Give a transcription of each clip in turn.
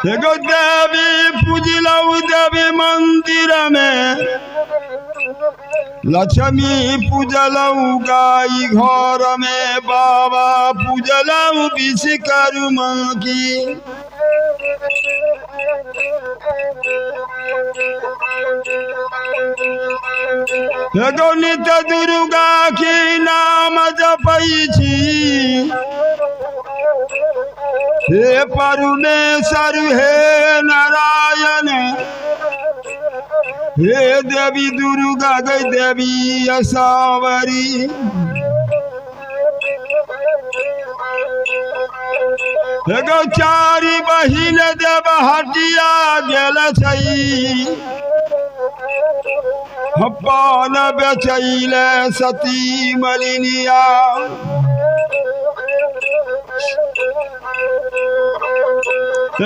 एगो देवी पूजलऊ देवी मंदिर में, लक्ष्मी पूजलऊ गाय घर में, बाबा पूजलऊ विश्वकर्मा की। एगो नित्य दुर्गा की नाम जपै छी, हे परमेश्वर हे नारायण, हे देवी दुर्गा गई देवी असावरी। एगो चारि बहिन देव हटिया गेल छै, पान बेचैले सती मलिनिया।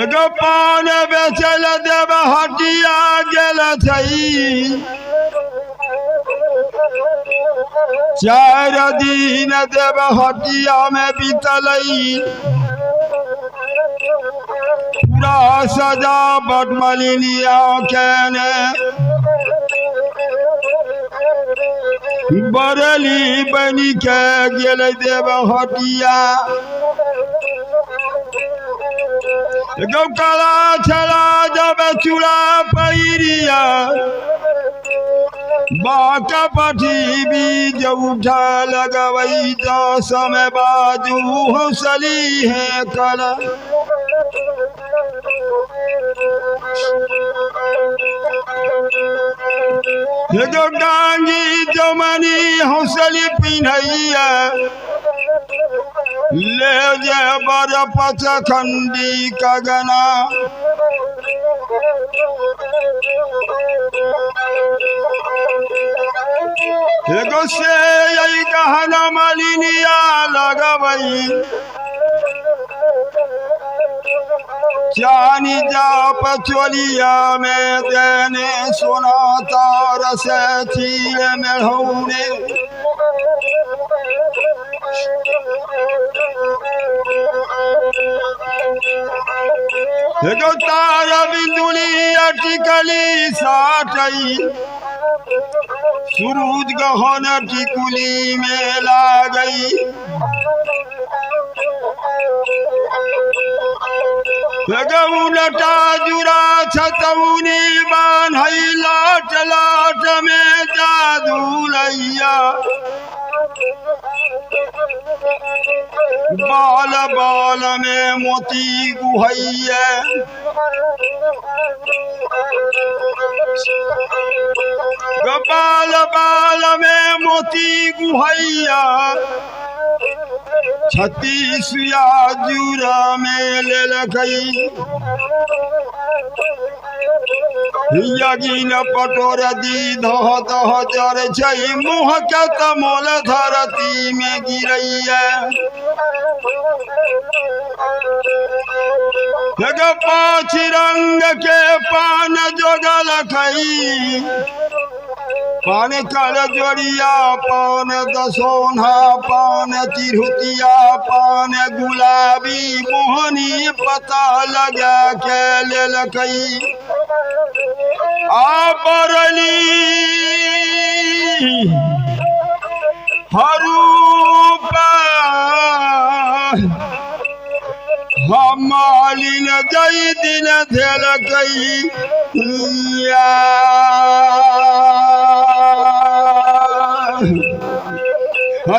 एगो पान बेचैले देव हटिया गेल छै, 4 दिन देव हटिया में बीतलै, पूरा सजावट मलिनिया केने। बरली बनी के गेल देव हटिया। एगो काला छला जब चूड़ा पैरिया, बाका पठी बीज उठा लगवई, समय बाजू हौसली है कल। एगो डांगी जमनी हौसली पिन्हैया, ले जे बर पचखंडी कगना। एगो से यही गहना मलिनिया लगवई, चानी जाप चोलिया में देने, सोना तार से चीर में होने। एगो तार बिंदुली अटिकली साटई, सूरज गहन टिकुली में लागई। एगो उलटा जुड़ा छतौनी बान्हई, लाट लाट में जादू लैया। बाल बाल में मोती गुहैया, बाल बाल में मोती गुहैया। छत्तीसुआ जुरा में लेलकई, यगिन पटोर दी धह दह जर छै, मुँह के तमोल धरती में गिरैया। एगो 5 रंग के पान जोगल खई, पान कल जोड़िया, पान दसोना, पान तिरहुतिया, पान गुलाबी मोहनी पता लगा के लेलकई। आ बरली हरूपा हमालिन जई दिन धेलकई।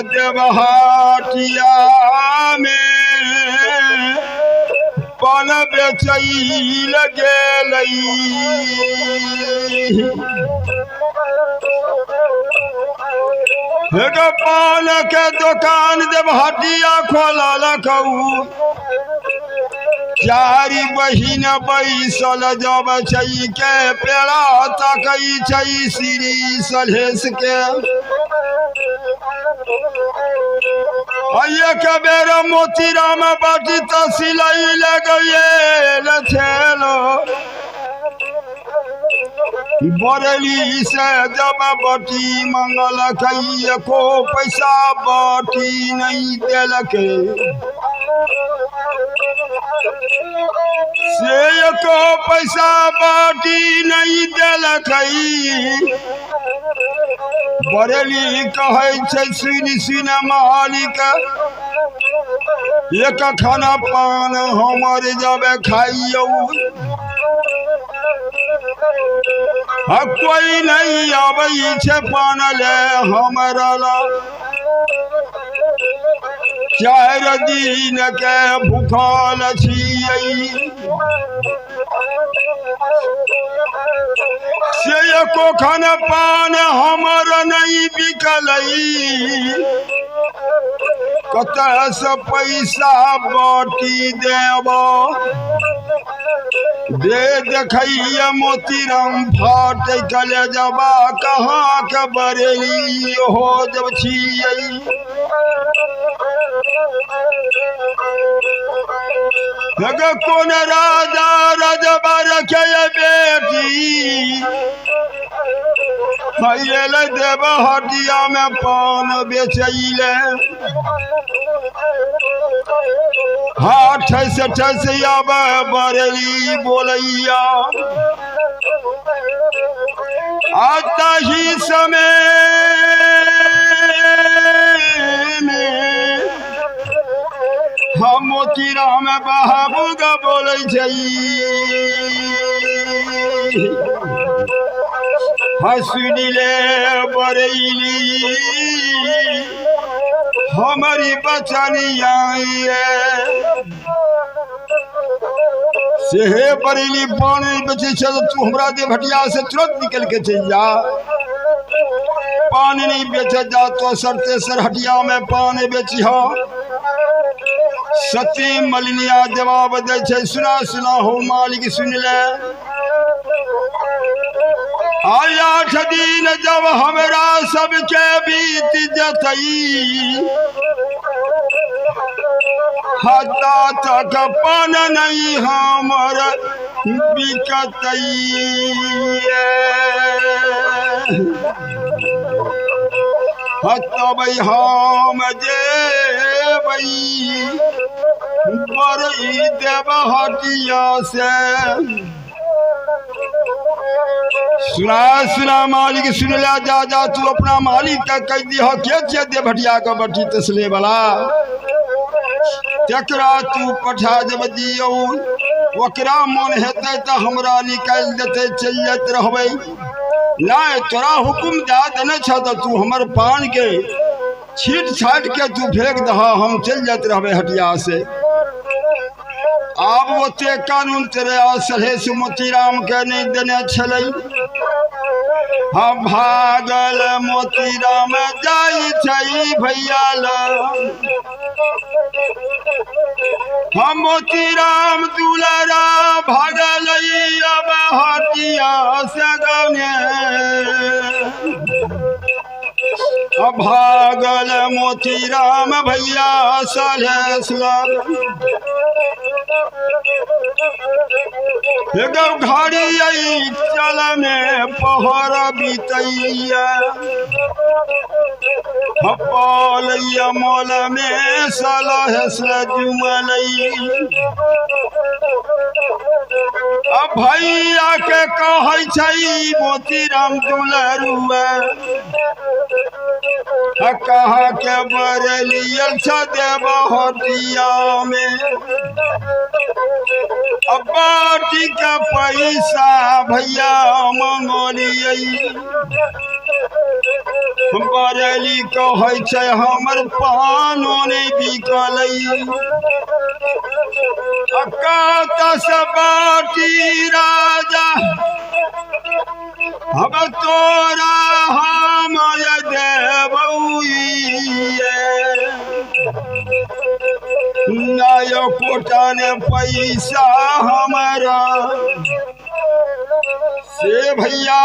देवहाटिया में पान बेचैल गेलई। एगो पान के दुकान देवहाटिया खोललकऊ, 4 बहिन बैसल जब छै के पेड़ा तकै छै श्री सलहेश के। एक बेर मोतीराम बाटी त सिलाई लगेल छेल, बरेली से जब बटी मंगलकै, एको पैसा बटी नहीं देलकै। से एको पैसा बाटी नहि देलकै। बरेली कहै छै सुनि सुनि मालिक, एक खाना पान हमर जब खाइयौ, आ कोइ नहि अबै छै पान ले हमरा ला। 4 दिन के भूखल छियै, से एको खान पान हमर नहि बिकलै। कतऽसँ पैसा बाँटी देब? दे देखैया मोतीराम फाट कलेजबा, कहाँ के बरेली हो जब छियै। कोन राजा रजबा रखे बेटी, खैले देव हटिया में पान बेचैले। हाँ ठस ठस आब बरेली बोलैया। आता ही समय में हम मोतीराम बाबू ग बोलै छै। हाँ सुनिले बरेली हमारी बचनिया, से हे बरेली पान बेचै छै तू हमरा दे भटिया से तुरंत निकल के चलि जा। पान नहीं बेचे जा तो सर तेसर हटिया में पान बेची हो। सती मलिनिया जवाब दै छै, सुना सुना हो मालिक सुन ले। आय 8 दिन जब हमरा सबके बीत जतई, हता तक पान नहीं हमर बिकतई। तब हम जेबै बरई देव हटिया से। सुना सुना मालिक सुन ले, जा जा तू अपना मालिक के कह दिह के छियै देवहटिया के बटी तसले वाला, तकरा तू पठा जब दियौ, ओकरा मन हेतै तऽ हमरा निकालि देतै, चलि जाइत रहबै। नहि तोरा हुकुम दए देने छह तऽ तू हमर पान के छीट छाटि के तू फेंक दह, हम चलि जाइत रहबै हटिया से। आब ओते कानून तेरे सलहेश मोतीराम के नहि देने छलै। हम भागल मोतीराम जाइ छै भैया लग। हम मोतीराम दुलरा भागल अब हटिया से गने। भागल मोतीराम भैया सलहेश लग। एगो घड़ी चल में पहर बीतैया, पलैया मोल में सलहेश जुमलई। भैया के कहै छै मोतीराम दुलरुआ, कहाँ के बरलियल छ देव हटिया में। अब बाटी के पैसा भैया मंगलियै, बरेली कहै छै हमर पानो नहि बिकलै। कतऽ बाटी राजा हम तोरा हम देबौ, नय कोटन पैसा हमरा से। भैया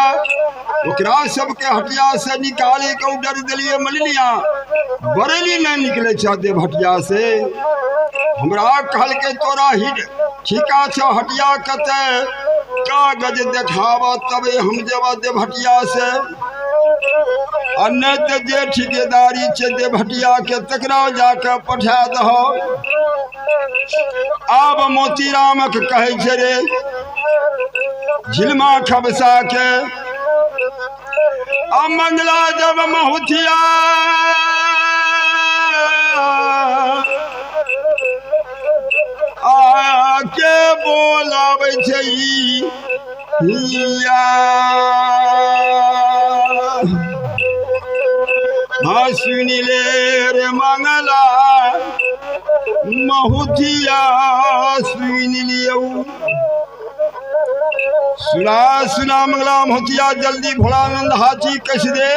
ओकरा सबके हटिया से निकाले के डर दिलिए मलिनिया, बरेली नहीं निकले छ देव हटिया से। हमरा कहलकै तोरा ही ठीका छ हटिया कते कागज देखाब तबे हम जेबा देव हटिया से, आ नहि तऽ जे ठिकेदारी छै देवहटिया के तकरा जाके पठा दह। आब मोतीरामक कहै छै रे झिलमा खबसा के आ मंगला जब महुथिया आ के बोलाबै छै हिया। हाँ सुनि ले रे मंगला महुथिया सुनि लियौ। सुना सुना मंगला महुथिया जल्दी भोलानंद हाथी कस दे,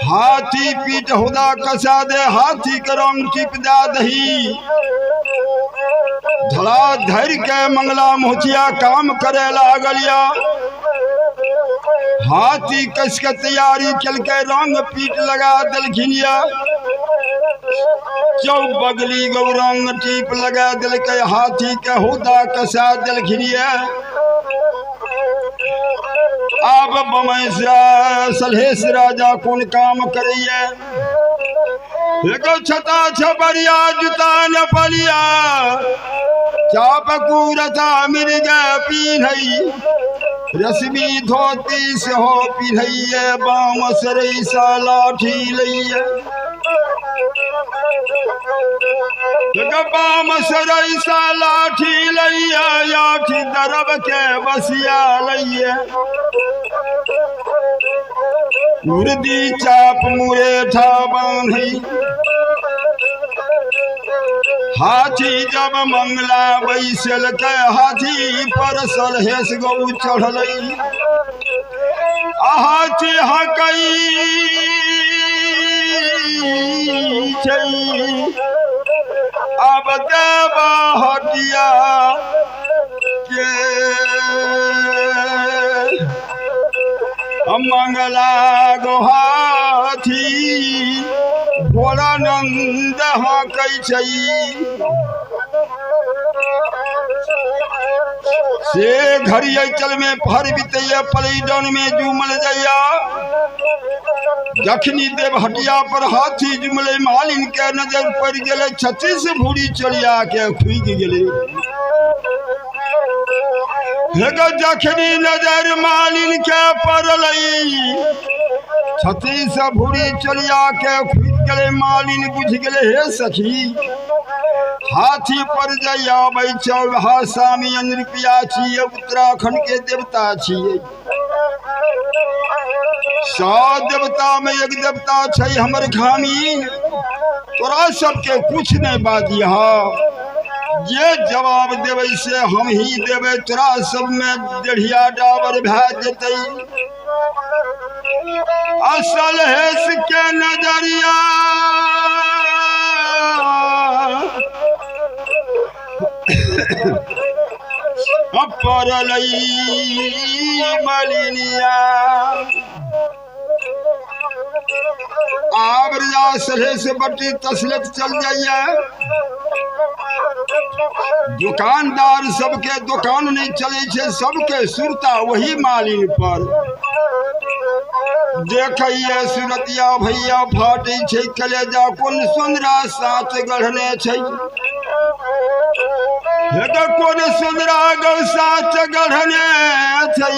हाथी पीठ हुदा कसा दे, हाथी के रंग टिप दा दही। धड़ा धर के मंगला महुथिया काम करे लागल या। हाथी कस के तैयारी केलकै, रंग पीठ लगा देलखिन या। चौ बगली गौ रंग टीप लगा देलकै, हाथी के हुदा कसा देलखिन या। आब बमैसा सलहेश राजा कोन काम करैया? एगो छता छबरिया जुता न पलिया, चाप कुरता मिर्ग पीन्है, रश्मि धोती सेहो पिन्हैये, बामस रैसा लाठी लैये। बामस रैसा लाठी लैये, लाठी दरब के बसिया लैये। मुर्दी चाप मुरेठा बान्है, हाथी जब मंगला बैसल के हाथी पर सलहेश गौ चढ़लै। हाथी हकै छै अब देवा हटिया के। मंगला गोहाथी भोलानंद हकै छै। से घड़िया चल में फर बीतैया पलैडन में जुमल जैया। जखनी देव हटिया पर हाथी जुमले मालिन के नजर पड़ गेलै, 36 भूरी चोरिया के खुगि गेलै। जखनी नजर मालिन के पड़लै, 36 भूरी चोरिया के खुगि गेलै। मालिन बुझि गेलै, हे सखी हाथी पर जइया आबै छौ, हा स्वामी रुपया छियै, उत्तराखंड के देवता छियै। 100 देवता में एक देवता छै हमर घामी, तोरा सबके कुछ नहीं बाजी। हा जे जवाब देबै से हम ही देबै, तोरा सब में डेढ़िया डाबर भए जेतै। असल हेस के नजरिया पड़लै मलिनिया। आब राजा सलहेश बटी तसलत चल जाइए। दुकानदार सबके दुकान नहीं चले छै, सबके सुरता वही मालिन पर। देखैये सुरतिया भैया फाटै छै कलेजा, कोन सुंदरा साँच गढ़ने छै। कोन सुंदरा गौ साँच गढ़ने छै,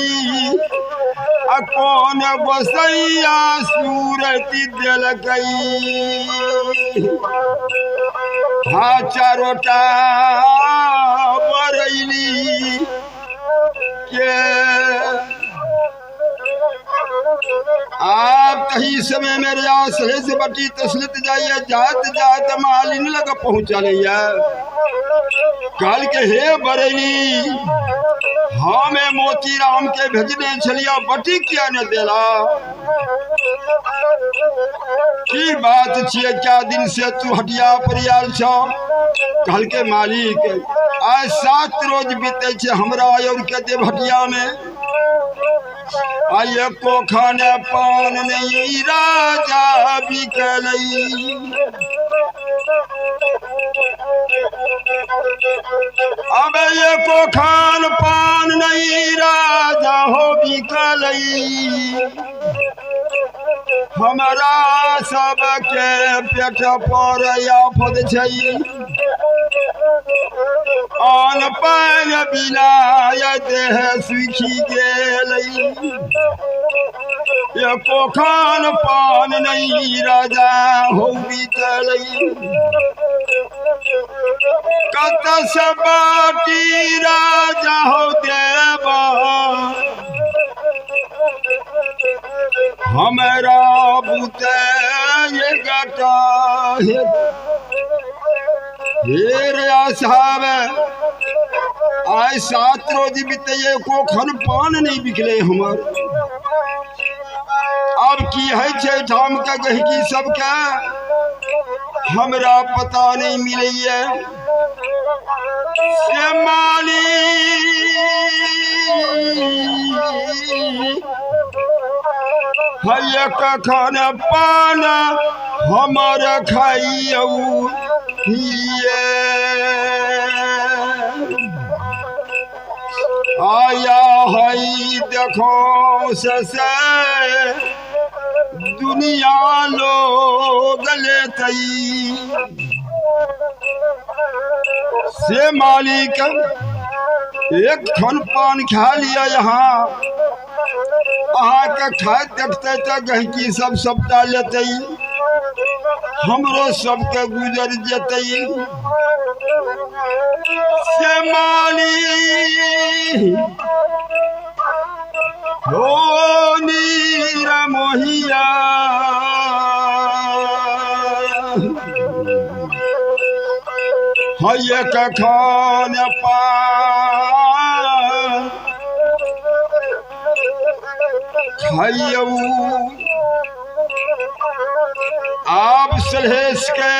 आ कोन गोसैया सूरति देलकै। हाँ चारोटा बरैली के। आप तही समय में सलहेश बटी तसलत जाइए, जात जात मालिन लग पहुँचलैया। कहल के हे बरैली, हमें मोतीराम के भेजने छलिया, बटी किया न देला? की बात छियै, क्या दिन से तू हटिया पर आयल छौ? कहल के मालिक आज 7 रोज बीते छै हमरा और के देव हटिया में, आइ एको खाने पान नहीं राजा बिकलै। अब एको खान पान नहीं राजा हो बिकलै। हमरा सबके पेट पर आफत छै। आन पान बिना देह सुखी गेलै, एको खान पान नहीं राजा हो बीतलै। कत से बाटी राजा हो देवा, हमरा बुते ये गटा हे रे साहब। आइ 7 रोज बीते एको खन पान नहीं बिकले हमर। अब की है छै ठाम के गहिकी सबके हमरा पता नहीं मिलैये। से माली है कखन पान हमर खाइयौ ये। आया है देखो से दुनिया लोग लेतई। से मालिक एक खन पान खा लिया यहाँ, अहाँके खाइत देखते तऽ गहिकी सब सबटा लेतै, हमरो सबके गुजर जेतै। से माली हो नीर मोहिया, है कखन पान खाइयौ। आब सलहेश के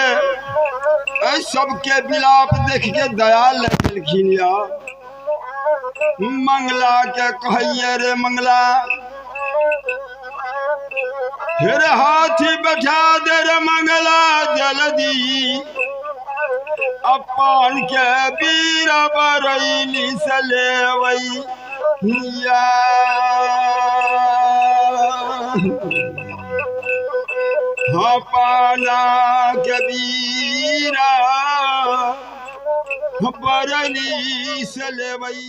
एहि सबके विलाप देख के दया लगलखिन या। मंगला के कहैये रे मंगला, हेरे हाथी बैठा दे रे मंगला जल्दी, अपन के वीर बरैली से लेवै या। अपना के वीरा बरैली से लेवै।